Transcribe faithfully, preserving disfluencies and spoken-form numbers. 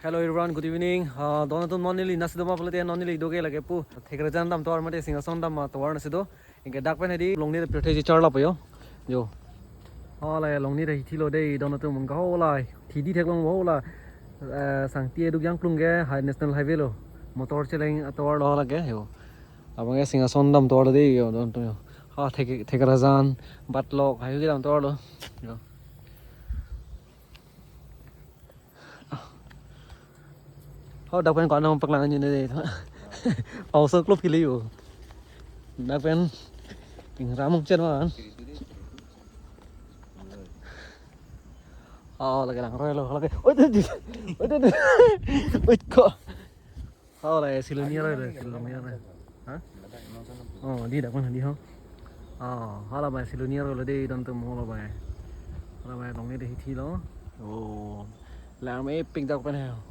Hello everyone, good evening. Uh, don atum non neli nasi do ma pulote non neli do ke lake pu Thekrajan dam tovar mate Singhason dam, uh, tovar nasi do. Anke dak pen hedi Longni ta pirthe checharlap yo. Jo. Hala Longni ta hithilo dei don atum, anke hala hidi theklong hala, eh, Sangti aduk jangklung ke high national highway lo. Motor cheleng atovar lo lake yo. Abang ke Singhason dam tovar dei yo don atum yo. Ha Thek-, Thekrajan, Batlok, hayu ke dam tovar lo. Yo. Oh, dak pen ko-an paklang anjine dei. Auso klop hili yo. Dak pen ingram chen wan. Oh, lake langroi lo, lake. Oi, tu, tu. Oi, tu, tu. Oi, ko. Oh, la Siloniar lo, Siloniar lo. Ha? Oh, di dak pen di ho. Oh, hala bai Siloniar lo dei don atum, hala bai. Hala bai Longni ta hithilo. Oh. Lang mepik dak pen he.